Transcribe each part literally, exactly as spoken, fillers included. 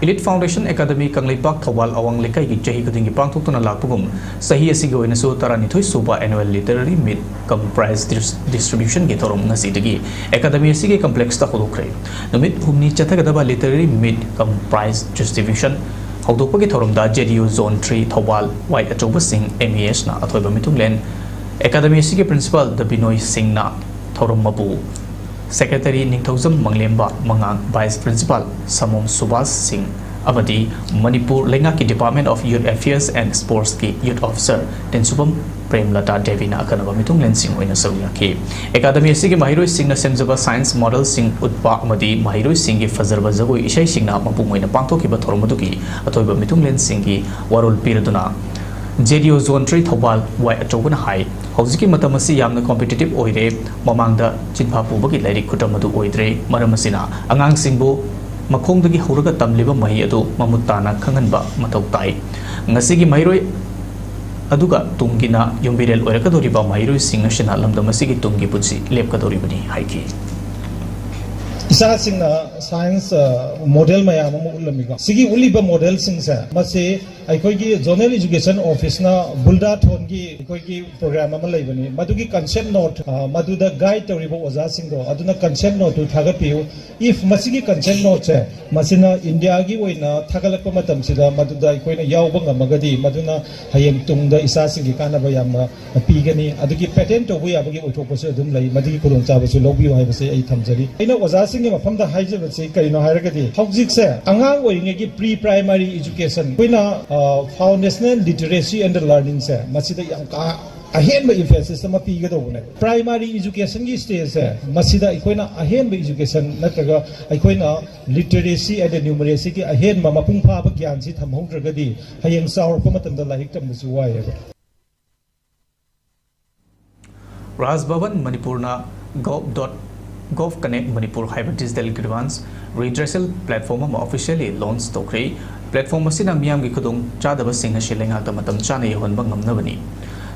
Elite Foundation Academy Kangleipak Thoubal ꯑꯋꯥꯡ ꯂꯩꯀꯥꯏꯒꯤ ꯆꯍꯤ ꯈꯨꯗꯤꯡꯒꯤ ꯄꯥꯡꯊꯣꯛꯇꯨꯅ ꯂꯥꯛꯄꯒꯨꯝ, ꯆꯍꯤ ꯑꯁꯤꯒꯤ ꯑꯣꯏꯅꯁꯨ ꯇꯔꯥꯅꯤꯊꯣꯏ ꯁꯨꯕ Annual Literary Meet cum Prize Dis-, Distribution ꯒꯤ ꯊꯧꯔꯝ ꯉꯁꯤꯗꯒꯤ Academy ꯑꯁꯤꯒꯤ complex ꯇ ꯍꯧꯗꯣꯛꯈ꯭ꯔꯦ꯫ ꯅꯨꯃꯤꯠ ꯍꯨꯝꯅꯤ ꯆꯠꯊꯒꯗꯕ Literary Meet cum Prize Distribution ꯍꯧꯗꯣꯛꯄꯒꯤ ꯊꯧꯔꯝꯗ J D U Zone three Thoubal ꯋꯥꯏ ꯑꯆꯧꯕꯁꯤꯡ M E S ꯅ ꯑꯊꯣꯏꯕ ꯃꯤꯊꯨꯡꯂꯦꯟ, Academy ꯑꯁꯤꯒꯤ Principal ꯗꯕꯤꯅꯣꯏ ꯁꯤꯡꯅ ꯊꯧꯔꯝ ꯃꯄꯨ, Secretary ꯅꯤꯡꯊꯧꯖꯝ ꯃꯪꯂꯦꯝꯕ ꯃꯉꯥꯡ, Vice Principal ꯁꯃꯣꯝ ꯁꯨꯕꯥꯁ ꯁꯤꯡ ꯑꯃꯗꯤ ꯃꯅꯤꯄꯨꯔ ꯂꯩꯉꯥꯛꯀꯤ Department of Youth Affairs and Sports ꯀꯤ Youth Officer ꯇꯦꯟꯁꯨꯕꯝ ꯄ꯭ꯔꯦꯝꯂꯇꯥ ꯗꯦꯕꯤꯅ ꯑꯈꯟꯅꯕ ꯃꯤꯊꯨꯡꯂꯦꯟꯁꯤꯡ ꯑꯣꯏꯅ ꯁꯔꯨꯛ ꯌꯥꯈꯤ꯫ Academy ꯑꯁꯤꯒꯤ ꯃꯍꯩꯔꯣꯏꯁꯤꯡꯅ ꯁꯦꯝꯖꯕ science model ꯁꯤꯡ ꯎꯠꯄ ꯑꯃꯗꯤ ꯃꯍꯩꯔꯣꯏꯁꯤꯡꯒꯤ ꯐꯖꯔꯕ ꯖꯒꯣꯏ ꯏꯁꯩꯁꯤꯡꯅ ꯃꯄꯨꯡ ꯑꯣꯏꯅ ꯄꯥꯡꯊꯣꯛꯈꯤꯕ ꯊꯧꯔꯝ ꯑꯗꯨꯒꯤ ꯑꯊꯣꯏꯕ ꯃꯤꯊꯨꯡꯂꯦꯟꯁꯤꯡꯒꯤ ꯋꯥꯔꯣꯜ ꯄꯤꯔꯗꯨꯅ, J D U Zone three Thoubal ꯋꯥꯏ ꯑꯆꯧꯕꯅ ꯍꯥꯏ, ꯍꯧꯖꯤꯛꯀꯤ ꯃꯇꯝ ꯑꯁꯤ ꯌꯥꯝꯅ competitive ꯑꯣꯏꯔꯦ꯫ ꯃꯃꯥꯡꯗ ꯆꯤꯟꯐꯥ ꯄꯨꯕꯒꯤ ꯂꯥꯏꯔꯤꯛ ꯈꯨꯇꯝ ꯑꯗꯨ ꯑꯣꯏꯗ꯭ꯔꯦ꯫ ꯃꯔꯝ ꯑꯁꯤꯅ, ꯑꯉꯥꯡꯁꯤꯡꯕꯨ ꯃꯈꯣꯡꯗꯒꯤ ꯍꯧꯔꯒ ꯇꯝꯂꯤꯕ ꯃꯍꯩ ꯑꯗꯨ ꯃꯃꯨꯠ ꯇꯥꯅ ꯈꯪꯍꯟꯕ ꯃꯊꯧ ꯇꯥꯏ꯫ ꯉꯁꯤꯒꯤ ꯃꯍꯩꯔꯣꯏ ꯑꯗꯨꯒ ꯇꯨꯡꯒꯤꯅ ꯌꯨꯝꯕꯤꯔꯦꯜ ꯑꯣꯏꯔꯛꯀꯗꯧꯔꯤꯕ ꯃꯍꯩꯔꯣꯏꯁꯤꯡ ꯑꯁꯤꯅ ꯂꯝꯗꯝ ꯑꯁꯤꯒꯤ ꯇꯨꯡꯒꯤ ꯄꯨꯟꯁꯤ ꯂꯦꯞꯀꯗꯧꯔꯤꯕꯅꯤ ꯍꯥꯏꯈꯤ꯫ ꯏꯆꯥꯁꯤꯡꯅ science model ꯃꯌꯥꯝ ꯑꯃ ꯎꯠꯂꯝꯃꯤꯀꯣ꯫ ꯁꯤꯒꯤ ꯎꯠꯂꯤꯕ model ꯁꯤꯡꯁꯦ, ꯃꯁꯤ ꯑꯩꯈꯣꯏꯒꯤ Zonal Education Office ꯅ ꯕꯨꯜꯗꯥ ꯊꯣꯟꯒꯤ ꯑꯩꯈꯣꯏꯒꯤ program ꯑꯃ ꯂꯩꯕꯅꯤ꯫ ꯃꯗꯨꯒꯤ concept note, ꯑ, ꯃꯗꯨꯗ guide ꯇꯧꯔꯤꯕ ꯑꯣꯖꯥꯁꯤꯡꯗꯣ, ꯑꯗꯨꯅ concept note ꯇꯨ ꯊꯥꯒꯠꯄꯤꯌꯨ꯫ If ꯃꯁꯤꯒꯤ concept note ꯁꯦ, ꯃꯁꯤꯅ India ꯒꯤ ꯑꯣꯏꯅ ꯊꯥꯒꯠꯂꯛꯄ ꯃꯇꯝꯁꯤꯗ ꯃꯗꯨꯗ ꯑꯩꯈꯣꯏꯅ ꯌꯥꯎꯕ ꯉꯝꯃꯒꯗꯤ, ꯃꯗꯨꯅ ꯍꯌꯦꯡ ꯇꯨꯡꯗ ꯏꯆꯥꯁꯤꯡꯒꯤ ꯀꯥꯟꯅꯕ ꯌꯥꯝꯅ ꯄꯤꯒꯅꯤ꯫ ꯑꯗꯨꯒꯤ patent ꯇꯧꯕ ꯌꯥꯕꯒꯤ ꯑꯣꯏꯊꯣꯛꯄꯁꯨ ꯑꯗꯨꯝ ꯂꯩ꯫ ꯃꯗꯨꯒꯤ ꯈꯨꯗꯣꯡꯆꯥꯕꯁꯨ ꯂꯧꯕꯤꯌꯨ ꯍꯥꯏꯕꯁꯦ ꯑꯩ ꯊꯝꯖꯔꯤ꯫ ꯑꯩꯅ ꯑꯣꯖꯥꯁꯤꯡꯒꯤ ꯃꯐꯝꯗ ꯍꯥꯏꯖꯕꯁꯤ ꯀꯔꯤꯅꯣ ꯍꯥꯏꯔꯒꯗꯤ, ꯍꯧꯖꯤꯛꯁꯦ ꯑꯉꯥꯡ ꯑꯣꯏꯔꯤꯉꯩꯒꯤ pre primary education, ꯑꯩꯈꯣꯏꯅ, ꯑ, foundational literacy and learning ꯁꯦ, ꯃꯁꯤꯗ ꯌꯥꯝ ꯀꯥ ꯑꯍꯦꯟꯕ emphasis ꯑꯃ ꯄꯤꯒꯗꯧꯕꯅꯦ꯫ Primary education ꯒꯤ stage ꯁꯦ, ꯃꯁꯤꯗ ꯑꯩꯈꯣꯏꯅ ꯑꯍꯦꯟꯕ education ꯅꯠꯇ꯭ꯔꯒ ꯑꯩꯈꯣꯏꯅ literacy and numeracy ꯒꯤ ꯑꯍꯦꯟꯕ ꯃꯄꯨꯡ ꯐꯥꯕ ꯒ꯭ꯌꯥꯟꯁꯤ ꯊꯝꯍꯧꯗ꯭ꯔꯒꯗꯤ, ꯍꯌꯦꯡ ꯆꯥꯎꯔꯛꯄ ꯃꯇꯝꯗ ꯂꯥꯏꯔꯤꯛ ꯇꯝꯕꯁꯨ ꯋꯥꯏꯑꯦꯕ꯫ Raj Bhavan Manipur ꯅ gov dot gov connect Manipur ꯍꯥꯏꯕ digital grievance redressal platform ꯑꯃ officially launch ꯇꯧꯈ꯭ꯔꯦ꯫ Platform ꯑꯁꯤꯅ ꯃꯤꯌꯥꯝꯒꯤ ꯈꯨꯗꯣꯡ ꯆꯥꯗꯕꯁꯤꯡ ꯑꯁꯤ ꯂꯩꯉꯥꯛꯇ ꯃꯇꯝ ꯆꯥꯅ ꯌꯧꯍꯟꯕ ꯉꯝꯅꯕꯅꯤ꯫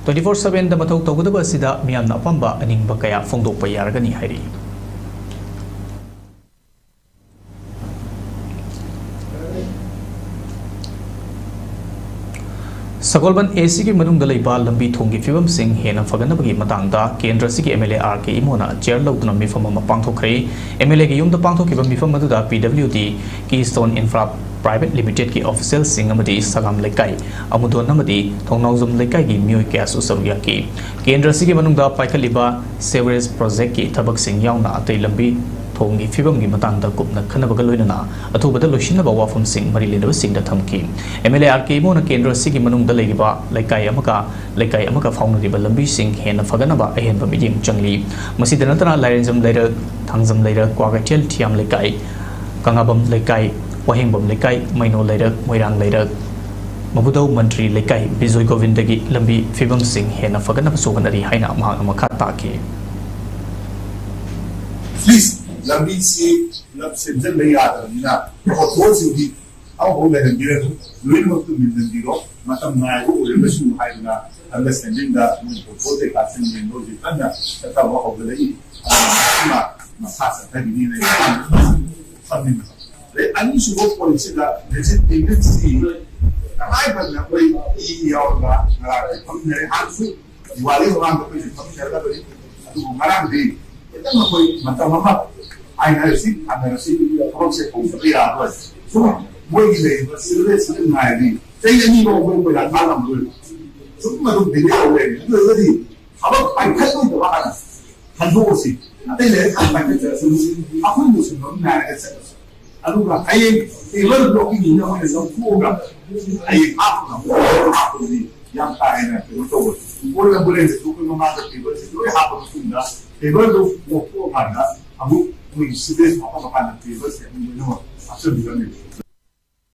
Twenty four seven ꯗ ꯃꯊꯧ ꯇꯧꯒꯗꯕ ꯑꯁꯤꯗ ꯃꯤꯌꯥꯝꯅ ꯑꯄꯥꯝꯕ ꯑꯅꯤꯡꯕ ꯀꯌꯥ ꯐꯣꯡꯗꯣꯛꯄ ꯌꯥꯔꯒꯅꯤ ꯍꯥꯏꯔꯤ꯫ ꯁꯒꯣꯜꯕꯟ ꯑꯦ ꯁꯤꯒꯤ ꯃꯅꯨꯡꯗ ꯂꯩꯕ ꯂꯝꯕꯤ ꯊꯣꯡꯒꯤ ꯐꯤꯕꯝꯁꯤꯡ ꯍꯦꯟꯅ ꯐꯒꯠꯅꯕꯒꯤ ꯃꯇꯥꯡꯗ ꯀꯦꯟꯗ꯭ꯔ ꯑꯁꯤꯒꯤ ꯑꯦꯝ ꯑꯦꯜ ꯑꯦ ꯑꯥꯔ ꯀꯦ ꯏꯃꯣꯅ ꯆꯤꯌꯔ ꯂꯧꯗꯨꯅ ꯃꯤꯐꯝ ꯑꯃ ꯄꯥꯡꯊꯣꯛꯈ꯭ꯔꯦ꯫ ꯑꯦꯝ ꯑꯦꯜ ꯑꯦꯒꯤ ꯌꯨꯝꯗ ꯄꯥꯡꯊꯣꯛꯈꯤꯕ ꯃꯤꯐꯝ ꯑꯗꯨꯗ ꯄꯤ ꯗꯕ꯭ꯂꯤꯎ ꯗꯤ, ꯀꯤ ꯁ꯭ꯇꯣꯟ ꯏꯟꯐ꯭ꯔꯥ ꯄ꯭ꯔꯥꯏꯚꯦꯠ ꯂꯤꯃꯤꯇꯦꯗꯀꯤ ꯑꯣꯐꯤꯁꯤꯌꯦꯜꯁꯤꯡ ꯑꯃꯗꯤ ꯁꯂꯥꯝ ꯂꯩꯀꯥꯏ, ꯑꯃꯨꯗꯣꯟ ꯑꯃꯗꯤ ꯊꯣꯡꯅꯥꯎꯖꯝ ꯂꯩꯀꯥꯏꯒꯤ ꯃꯤꯑꯣꯏ ꯀꯌꯥꯁꯨ ꯁꯔꯨꯛ ꯌꯥꯈꯤ꯫ ꯀꯦꯟꯗ꯭ꯔ ꯑꯁꯤꯒꯤ ꯃꯅꯨꯡꯗ ꯄꯥꯏꯈꯠꯂꯤꯕ ꯁꯦꯋꯔꯦꯖ ꯄ꯭ꯔꯣꯖꯦꯛꯀꯤ ꯊꯕꯛꯁꯤꯡ ꯌꯥꯎꯅ ꯑꯇꯩ ꯂꯝꯕꯤ ꯊꯣꯡꯒꯤ ꯐꯤꯕꯝꯒꯤ ꯃꯇꯥꯡꯗ ꯀꯨꯞꯅ ꯈꯟꯅꯕꯒ ꯂꯣꯏꯅꯅ ꯑꯊꯨꯕꯗ ꯂꯣꯏꯁꯤꯟꯅꯕ ꯋꯥꯐꯝꯁꯤꯡ ꯃꯔꯤ ꯂꯩꯅꯕꯁꯤꯡꯗ ꯊꯝꯈꯤ꯫ ꯑꯦꯝ ꯑꯦꯜ ꯑꯦ ꯑꯥꯔ ꯀꯦ ꯏꯃꯣꯅ ꯀꯦꯟꯗ꯭ꯔ ꯑꯁꯤꯒꯤ ꯃꯅꯨꯡꯗ ꯂꯩꯔꯤꯕ ꯂꯩꯀꯥꯏ ꯑꯃꯒ ꯂꯩꯀꯥꯏ ꯑꯃꯒ ꯐꯥꯎꯅꯔꯤꯕ ꯂꯝꯕꯤꯁꯤꯡ ꯍꯦꯟꯅ ꯐꯒꯠꯅꯕ ꯑꯍꯦꯟꯕ ꯃꯤꯠꯌꯦꯡ ꯆꯪꯂꯤ꯫ ꯃꯁꯤꯗ ꯅꯠꯇꯅ ꯂꯥꯏꯔꯦꯟꯖꯝ ꯂꯩꯔꯛ, ꯊꯥꯡꯖꯝ ꯂꯩꯔꯛ, ꯀ꯭ꯋꯥꯀꯩꯊꯦꯜ ꯊꯤꯌꯥꯝ ꯂꯩꯀꯥꯏ, ꯀꯪꯂꯥꯕꯝ ꯂꯩꯀꯥꯏ, ꯋꯥꯍꯦꯡꯕꯝ ꯂꯩꯀꯥꯏ, ꯃꯩꯅꯣ ꯂꯩꯔꯛ, ꯃꯣꯏꯔꯥꯡ ꯂꯩꯔꯛ, ꯃꯕꯨꯗꯧ ꯃꯟꯇ꯭ꯔꯤ ꯂꯩꯀꯥꯏ, ꯕꯤꯖꯣꯏ ꯒꯣꯕꯤꯟꯗꯒꯤ ꯂꯝꯕꯤ ꯐꯤꯕꯝꯁꯤꯡ ꯍꯦꯟꯅ ꯐꯒꯠꯅꯕꯁꯨ ꯍꯣꯠꯅꯔꯤ ꯍꯥꯏꯅ ꯃꯍꯥꯛꯅ ꯃꯈꯥ ꯇꯥꯈꯤ꯫ ꯄ꯭ꯂꯤꯖ, ꯂꯝꯕꯤꯁꯤ ꯄꯨꯂꯞ ꯁꯦꯝꯖꯤꯟꯕ ꯌꯥꯗꯕꯅꯤꯅ ꯄꯣꯠꯊꯣꯛꯁꯤꯡꯗꯤ ꯑꯃꯐꯥꯎ ꯂꯩꯍꯟꯕꯤꯔꯅꯨ, ꯂꯣꯏꯅꯃꯛꯇꯨ ꯃꯦꯟꯁꯤꯟꯕꯤꯔꯣ꯫ ꯃꯇꯝ ꯉꯥꯏꯕ ꯑꯣꯏꯔꯒꯁꯨ ꯍꯥꯏꯗꯅ ꯑꯟꯗꯔꯁꯇꯦꯟꯗꯤꯡꯗ ꯃꯣꯏ ꯄꯣꯠꯊꯣꯛ ꯀꯩꯀꯥꯁꯤꯡ ꯌꯦꯡꯕ ꯍꯧꯖꯤꯛ ꯀꯟꯅ ꯆꯠꯊꯕ ꯍꯧꯒꯠꯂꯛꯏ꯫ ꯑꯗꯨꯅ ꯃꯁꯤꯃ ꯃꯈꯥ ꯆꯠꯊꯕꯤꯅꯤꯅ ꯈꯟꯃꯤꯟꯅꯕ꯫ ꯑꯗꯩ ꯑꯅꯤꯁꯨꯕ ꯄꯣꯏꯟꯠꯁꯤꯗ ꯂꯦꯖꯤꯠ ꯄꯦꯃꯦꯟꯠꯁꯤ ꯇꯉꯥꯏ ꯐꯗꯅ ꯑꯩꯈꯣꯏ ꯏ ꯌꯥꯎꯔꯒ ꯉꯔꯥꯡ ꯐꯝꯃꯤꯟꯅꯔꯦ꯫ ꯍꯥꯟꯅꯁꯨ ꯗꯤꯋꯥꯂꯤ ꯃꯃꯥꯡꯗ ꯑꯩꯈꯣꯏꯁꯨ ꯐꯝꯃꯤꯟꯅꯔꯒ ꯂꯩ꯫ ꯑꯗꯨꯕꯨ ꯉꯔꯥꯡꯗꯤ ꯈꯤꯇꯪ ꯑꯩꯈꯣꯏ ꯃꯇꯝ ꯑꯃ ꯍꯥꯏꯅꯔꯁꯤ, ꯊꯥꯅꯔꯁꯤ, ꯊꯕꯛꯁꯦ ꯍꯧꯗꯕ ꯌꯥꯔꯔꯣꯏ꯫ ꯁꯨꯝ ꯃꯣꯏꯒꯤ ꯂꯩꯔꯤꯕ ꯁꯤꯜꯂꯦ ꯁꯤꯜꯂꯦ ꯉꯥꯏꯔꯗꯤ ꯆꯍꯤ ꯑꯅꯤ ꯐꯥꯎ ꯃꯣꯏ ꯀꯣꯏꯂꯥ ꯊꯥ ꯉꯝꯃꯔꯣꯏꯕ꯫ ꯁꯨꯝ ꯑꯗꯨꯝ ꯗꯤꯂꯦ ꯇꯧ ꯂꯩꯔꯦ꯫ ꯑꯗꯨ ꯑꯣꯏꯔꯒꯗꯤ ꯊꯕꯛ ꯄꯥꯏꯈꯠꯂꯣꯏꯗꯕ ꯍꯥꯟꯅ ꯈꯟꯗꯣꯛꯑꯁꯤ꯫ ꯑꯇꯩ ꯂꯩꯔ ꯊꯕꯛ ꯄꯥꯏꯈꯠꯆꯔꯁꯨ ꯑꯩꯈꯣꯏ ꯂꯣꯏꯁꯤꯟꯕ ꯑꯃ ꯉꯥꯏꯔꯒ ꯆꯠꯂꯁꯤ꯫ ꯑꯗꯨꯒ ꯍꯌꯦꯡ ꯇꯦꯕꯜ ꯕ꯭ꯂꯣꯛꯀꯤꯡꯁꯤꯅ ꯑꯩꯈꯣꯏꯅ ꯂꯧꯊꯣꯛꯑꯒ ꯍꯌꯦꯡ ꯍꯥꯞꯄꯒ ꯑꯃꯨꯛ ꯍꯥꯞꯄꯗꯤ ꯌꯥꯝ ꯀꯥ ꯍꯦꯟꯅ ꯀꯩꯅꯣ ꯇꯧꯕ꯫ ꯄꯣꯠ ꯑꯦꯝꯕꯨꯂꯦꯟꯁꯇꯁꯨ ꯑꯩꯈꯣꯏ ꯃꯃꯥꯡꯗ ꯇꯦꯕꯜꯁꯦ ꯂꯣꯏ ꯍꯥꯞꯄ ꯃꯇꯨꯡꯗ ꯇꯦꯕꯜꯗꯨ ꯂꯧꯊꯣꯛꯑꯀꯥꯟꯗ ꯑꯃꯨꯛ ꯑꯩꯈꯣꯏꯒꯤ ꯁꯤꯕꯦꯖ ꯍꯥꯞꯄ ꯀꯥꯟꯗ ꯇꯦꯕꯜꯁꯦ ꯑꯗꯨꯝ ꯂꯣꯏꯅꯃꯛ ꯍꯥꯞꯆꯤꯟꯕꯤꯔꯝꯃꯦꯕ꯫